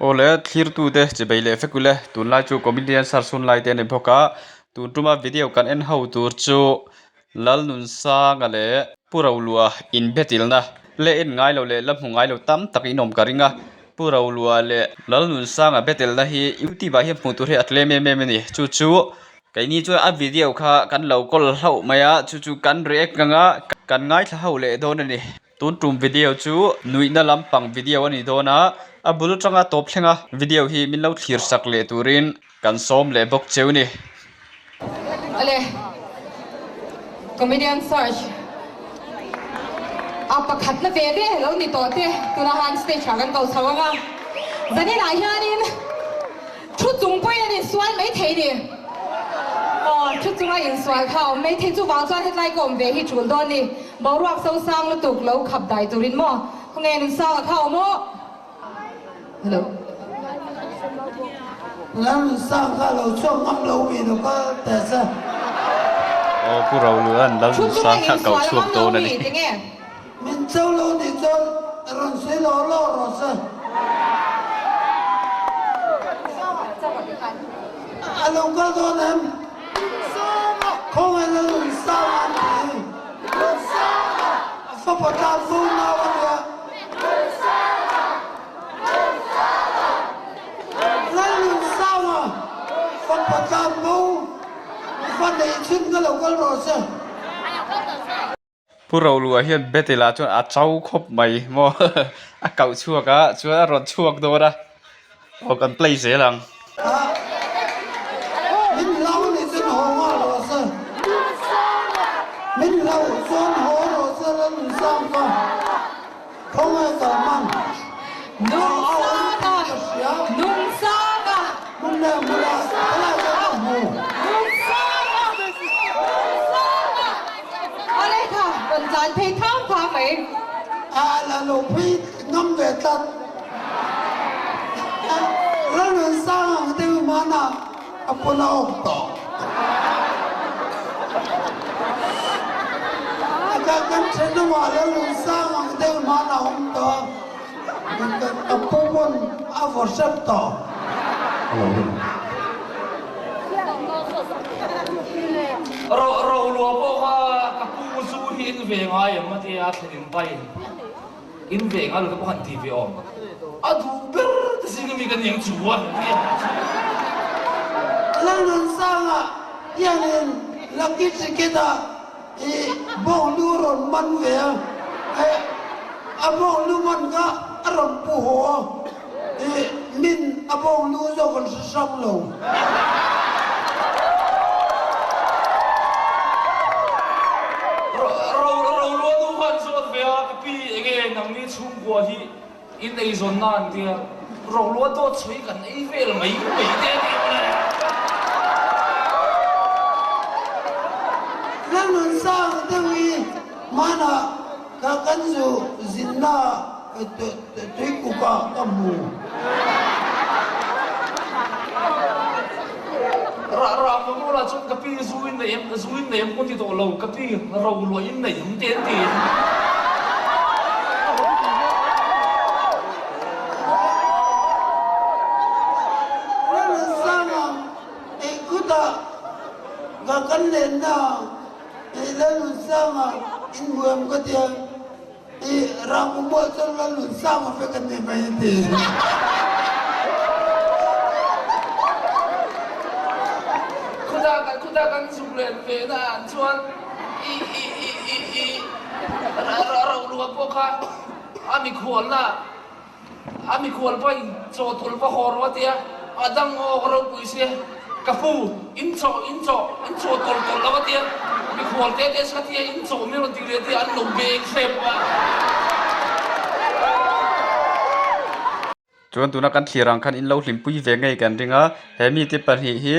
Aw le thlirtute chibei leh fek ule tunlai chu comedian search hun lai te a ni bawk a tun tuma video kan en ho tur chu Lalnunsanga leh Pu Rolua inbetilna leh en ngai lo leh la hmu ngai lo tam tak in awm ka ring a Pu Rolua leh Lalnunsanga betilna hi youtube ah hian hmuh tur hi a tlem em em a ni chu chu keini chuan a video kha kan lo kawl hlauh mai a chu chu kan react ang a kan ngaithla ho leh dawn a ni. Tun tum video chu nuihna lampang video a ni dawn a, a bul atanga tawp thleng a video hi min lo thlir sak leh turin kan sawm leh bawk cheu ni. Awle Comedian Search a pakhatna ve ve lo ni tawh te tunah han stage ah kan ko chho ang a, zanin ah hianin Thu chung pawhin an insual mai thei ni. Aw, thu chunga insual kha a awm mai thei. Chuvang chuan hetlai ka awm ve hi tul dawn ni. Boruak so sang lutuk lo khap dai turin maw? Khawnge Nunsanga kha awm aw? Hello. La Nunsang kha lo chhuak ngam lo mi lo kal teh se. Aw, Pu Roluan Lal Thu chunga Nunsang kha ko insual a chhuak ngam lo dawn a mi ni. tinge? Min cho lo nih chuan rawn sawi law law rawh se. A lo kal dawn em? Khawngaih la lun sang an ti. A fapa tan fo nau a nia. Lalnunsanga fapa tlan bo va neih chhun ka lo kal rawh se. Pu Rolua hian Bethel ah chuan a chau khawp mai maw a kauh chhuak a chuan a rawn chhuak dawn a aw kan play zel ang. Min hlau nih chuan haw nghal rawh se. Min hlauh chuan haw rawh se Lalnunsang ka khawngaih kal hman. Nunsanga Nunsanga Hmun leh hmunah helai te ka hmu. Nunsanga Nunsanga Awle kha rawn tlan phei thang thang mai. A la lo phei ngam ve tlat. Lalnunsanga ang deuh hmanah a pawn a awk tawh. A ka kan thenawmah Lalnunsanga ang deuh hmanah a awm tawh a. Ka pu pawn a vaw hrep tawh. Ro ro lua pawh kha ka pu zu hi in ve ngai em a tia thlen in vai in ve ngai lo te pawh han ti ve awm. A duh ber te zing ami ka niang chu a ti a. Lalnunsanga hianin Lucky Ticket-ah I bawng lu rawn man ve a, eh a bawng lu man kha a rawn pu haw a, eh min a bawng lu zawk an hre hrang lo. Ro ro ro nu khan zawt ve a, ka pi enge nangni chhungkua hi In eizawnna an tia, rohlua dawt sawi kan ei vel mai mai te a nih mawle. Lalnunsang deuh hi hmanah ka kan zu zinna tuikukah ka hmu. Rah rah maw lah chuan ka pi zu in nei em, zu in nei em pawh ti tawh lo, ka pi rohlua in nei em te an ti. Lalnunsanga eikutah ka kan lenna ah Lalnunsanga in hmu em ka tia. I ram mual chuan Lalnunsanga vek an ni mai a ti. Khutah kan khutah kan zuk len ve na ah chuan i i i i i ra ra ro lua pawh kha a mikhual na A mikhual pawhin chaw tul va haw rawh a tia, a dang awk ropui sia, ka pu, in chaw, in chaw, in chaw tawl tawl lo a tia, mikhual te te sa tia in chaw mi rawn ti leh tia an lo beng hrep a. Chuan tuna kan thlir ang khan in lo hlimpui ve ngei kan ring a, he mite pahnih hi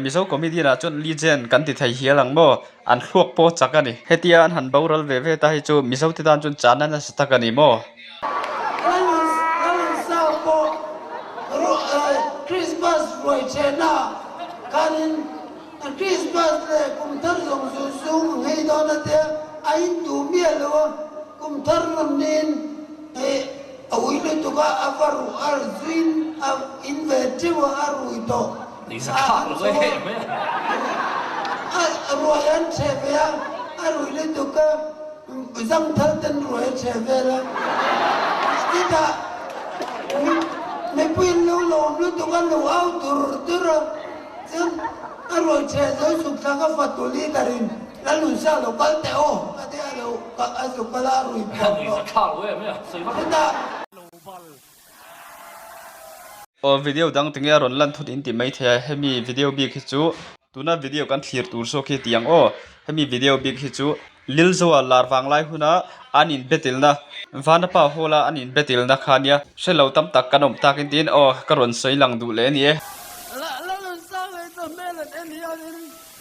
Mizo comedian ah chuan legend kan ti thei hial ang maw? An thluak pawh chak a ni. Hetia an han boral ve ve ta hi chu Mizo te tan chuan chana nasa tak a ni maw? Lalnunsang pawh Christmas ruai thehna khanin Christmas leh kum thar zawng zawng sung a nghei dawn a tia a intuh miah lo a, kum thar rawn niin. A ui lutuk a, a va ruh a zuin a in ve teuh a, a rui tawh. A han chho a, a ruai an chhe ve a, a rui lutuk a, zangthal ten ruai a chhe vel a. Chutah mipui an lo lawm lutuk a, lo au dur dur a, chuan a ruai chhe zo suk thlak a fatu leader in Lalnunsa lo kal teh aw a ti a, lo a zuk kal a, a rui pawp tawh. Chutah. Aw video dang tinge a rawn lan thut in ti mai thei a, hemi video bik hi chu tuna video kan thlir tur zawk hi ti ang aw, hemi video bik hi chu Lilzoa lar vang lai huna an in betilna Vanapa hall a an in betilna kha nia hrelo tam tak kan awm tak in tiin aw ka rawn sawi lang duh leh a ni e.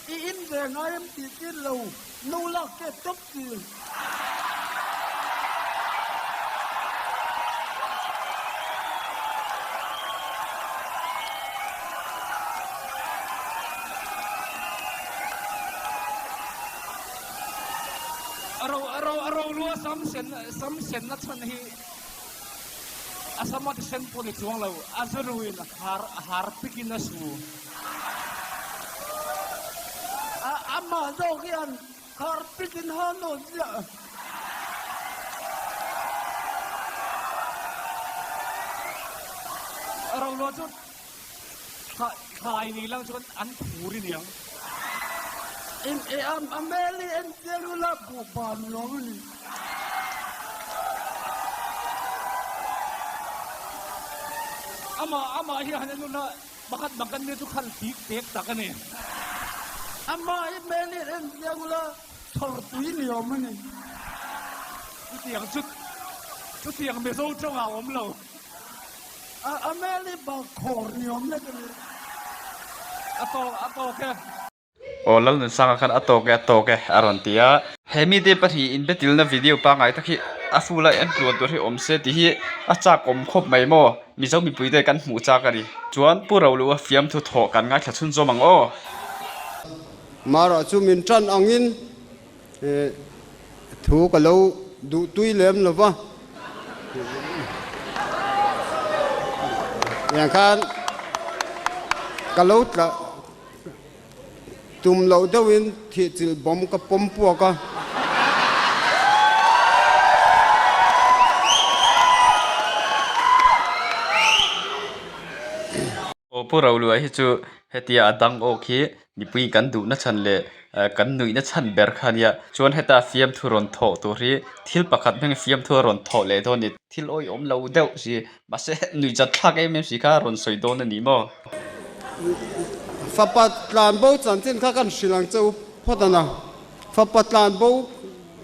I in ve ngai em tih tir lo, no lak ke tawp chi. A ro a ro lua sam sen sam sen na chhan hi a sam a ti sen pawh ni chuang lo a zuruin har har pikin a su. A amah zawk hian khar pikin ha nawn ziah. Roluah chu thlai ni lang chuan an phur i niang. In e a hmel hi en chiang ula buhban lo a ni. Amah amah hi han en ula Pakhat bang kan mi chu khal tik tek tak a ni. Amah hi hmel hi en chiang ula chhawr tui ni awm a ni. Chutiang chu chutiang Mizo tawng ah awm lo. A a hmel hi bak khawr ni awm lek a ni. A tawk a tawk e. Aw Lalnunsanga khan a tawk e a tawk e a rawn ti a. He mite pahnih inbetilna video pangngai tak hi a full a en tluan tur hi awm se tih hi a chak awm khawp mai maw Mizo mipui te kan hmuh chak a ni. Chuan Pu Roluha fiamthu thawh kan ngaithla chhunzawm ang aw. Mara chu min tan angin thu ka lo duh tui lem lo va. Tiang khan ka lo tla. Tum loh deuhin thihchilh bawm ka pawm puak a. Aw Pu Roluah hi chu hetia a dang awk hi mipui kan duhna chhan leh kan nuihna chhan ber kha ania. Chuan heta fiamthu rawn thawh tur hi thil pakhat hming fiamthu a rawn thawh leh dawn a ni. Thil awihawm lo deuh si. Mahse, nuihzat thlak em em si kha rawn sawi dawn a ni maw? Fapa tlanbo chanchin kha kan hrilh ang che u phawt a na. Fapa tlanbo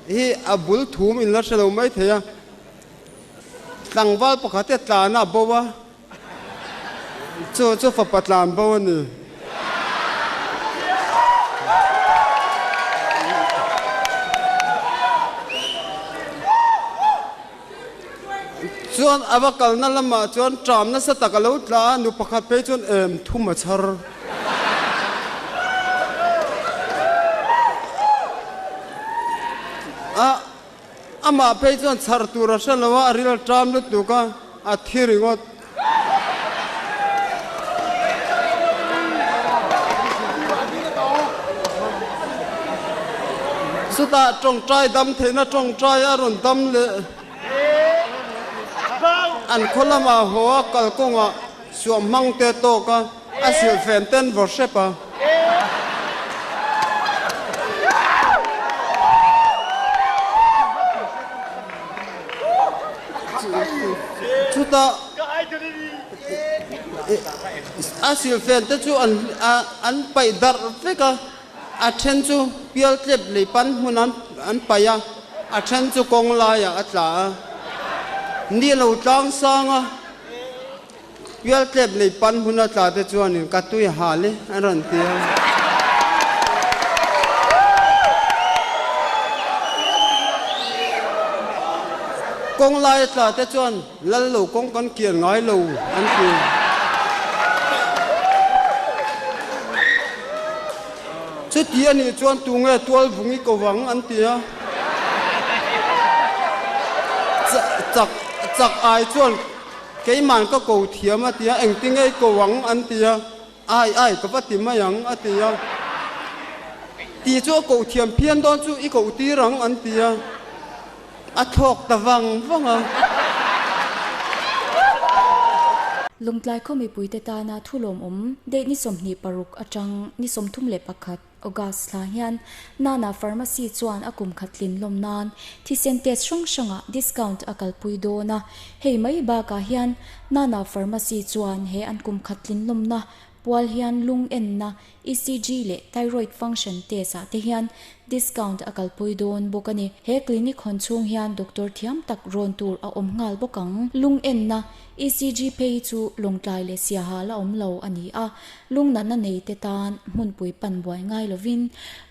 hi a bul thum in la hre lo mai thei a. Tlangval pakhat hi a tlan a, a bo a. Chu chu fapa tlanbo a ni. Chuan a va kalna lamah chuan ṭam nasa tak a lo tla a, nu pakhat phei chuan em thum a chhar. A, amah phei chuan chhar tur a hre lo a, a ril a ṭam lutuk a, a thi ringawt. Chutah tawngtai dam theihna tawngtai a rawn dam leh. An khaw lamah haw a kalkawngah suah hmang te tawk a, a silhfen ten vaw hrep a. Chutah a silhfen te chu an paih darh vek a, a then chu pial tlep lei pan hmun an paih a, a then chu kawng laiah a tla a. Ni lo tlang sang a. Pialtlep lei pan hmun a tla te chuanin ka tui hal e an rawn ti a. Kawng lai a tla te chuan lal lo kawng kan kian ngai lo an ti. Chuti a nih chuan tunge tual vung i ko vang an ti a. Chak. Chak ai chuan keiman ka ko thiam a ti a, engtin nge i ko ang an ti a, ai ai ka va ti mai ang a ti a. Ti chu a koh thiam phian dawn chu i koh tir ang an ti a, a thlawk ta vang vang a. Lawngtlai khaw mipuite tana thu lawmawm date ni 26 atang ni 31 August thla hian Nana Pharmacy chuan a kum khat tlin lawm nan thisen test hrang hrangah discount a kalpui dawn a, hei mai bakah hian Nana Pharmacy chuan he an kum khat tlin lawmna pual hian lung enna ECG leh thyroid function test ah te hian discount a kalpui dawn bawk a ni. He clinic hawn chhung hian doctor thiam tak rawn tur a awm nghal bawk ang. Lung enna ECG phei hi chu Lawngtlai leh Siaha la awm lo a ni a, lung natna nei te tan hmunpui pan buai ngai lovin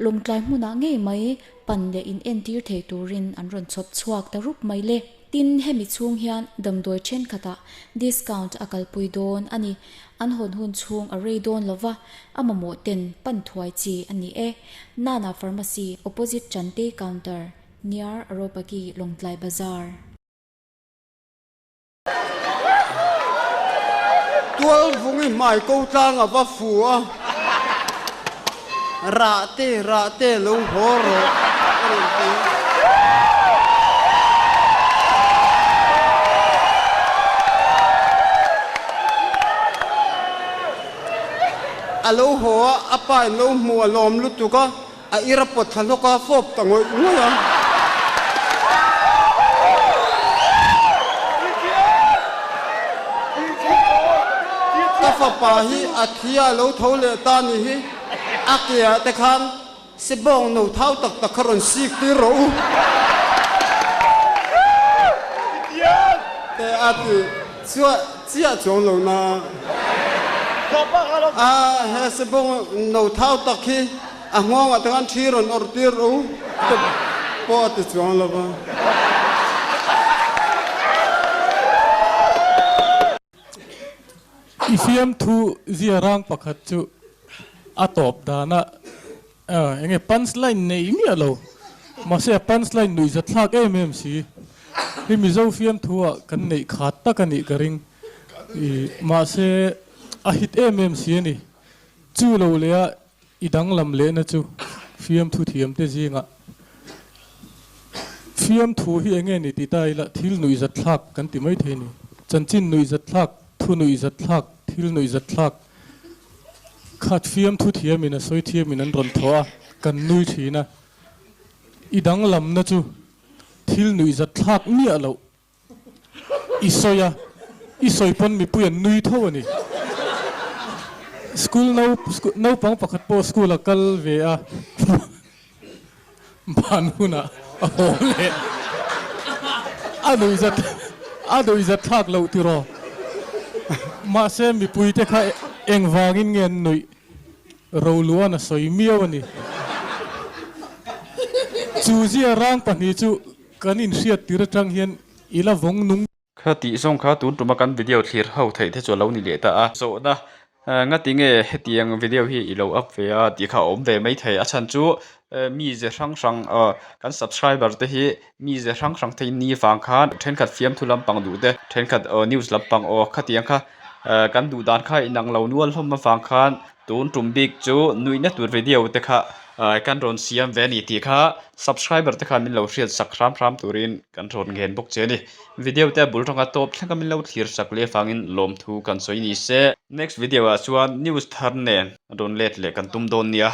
Lawngtlai hmunah ngei mai pan leh in entir thei turin an rawn chhawp chhuak ta rup mai le. Tin, hemi chhung hian damdawi thenkhatah discount a kalpui dawn a ni. An hawn hun chhung a rei dawn lova, a mamawh ten pan thuai chi a ni e. Nana Pharmacy, Opposite Chantei Counter, near Aropagi, Lawngtlai Bazar. Tualvung i hmai ko tlang a va fu a, Rah te, rah te lo haw rawh a rawn ti a. A lo haw a, a pa in lo hmu a lawm lutuk a, A ir a pawt thla hlawk a, fawp ta ngawih ngawih a. Ka fapa hi a thi a lo tho leh ta ni hi, a ke ah te khan sebawng no thau tak tak kha rawn sik tir rawh u. Te a ti chuah chiah chuang lo na. A he sebawng no thau tak hi. A nghawngah te khan thi rawn awrh tir u te pawh a ti chuang lo va. I fiamthu zia rang pakhat chu a tawp dana enge punch line nei miah lo mahse a punch line nuih zat thlak em em si hi Mizo fiamthu ah kan neih khat tak a nih ka ring i mahse a hit em em si a ni. Chu lo leh a i danglam lehna chu fiamthu thiamte zingah fiamthu hi enge ni ti ta ila thil nuihzat thlak kan ti mai thei ni. Chanchin nuihzat thlak, thu nuihzat thlak, thil nuihzat thlak khat fiamthu thiamin a sawi thiamin an rawn thawh a, kan nui thin a. I danglamna chu thil nuihzat thlak miah loh I sawi a, i sawi pawn mipui an nui tho a ni. School no naupang pakhat pawh school a kal ve a, ban hunah a haw leh. A nuihzat a nuihzat thlak loh tiraw. Mahse mipuite kha engvangin nge an nuih? Roluan a sawi miau a ni. Chu zia rang pahnih chu Kan inhriat tir atang hian i la vawng nung. Kha tih zawng kha tun tuma kan video thlir ho theih te chu a lo ni leh ta a. Zawhna, Ngati nge hetiang video hi i lo up ve a tih kha a awm ve mai thei. A chhan chu mi ze hrang hrang kan subscriber te hi mi ze hrang hrang te ni vang khan thenkhat fiamthu lampang duh te thenkhat news lampang aw khatiang kha kan duh dan kha inang lo nual hlawm avang khan Tun tum bik chu nuihna tur video te kha kan rawn siam ve a ni tih kha subscriber te khan min lo hriat sak hram hram turin kan rawn ngen bawk che a ni. Video te a bul tanga tawp thleng a min lo thlir sak leh avangin lawmthu kan sawi ni se. Next video ah chuan news thar nen rawn let leh kan tum dawn nia.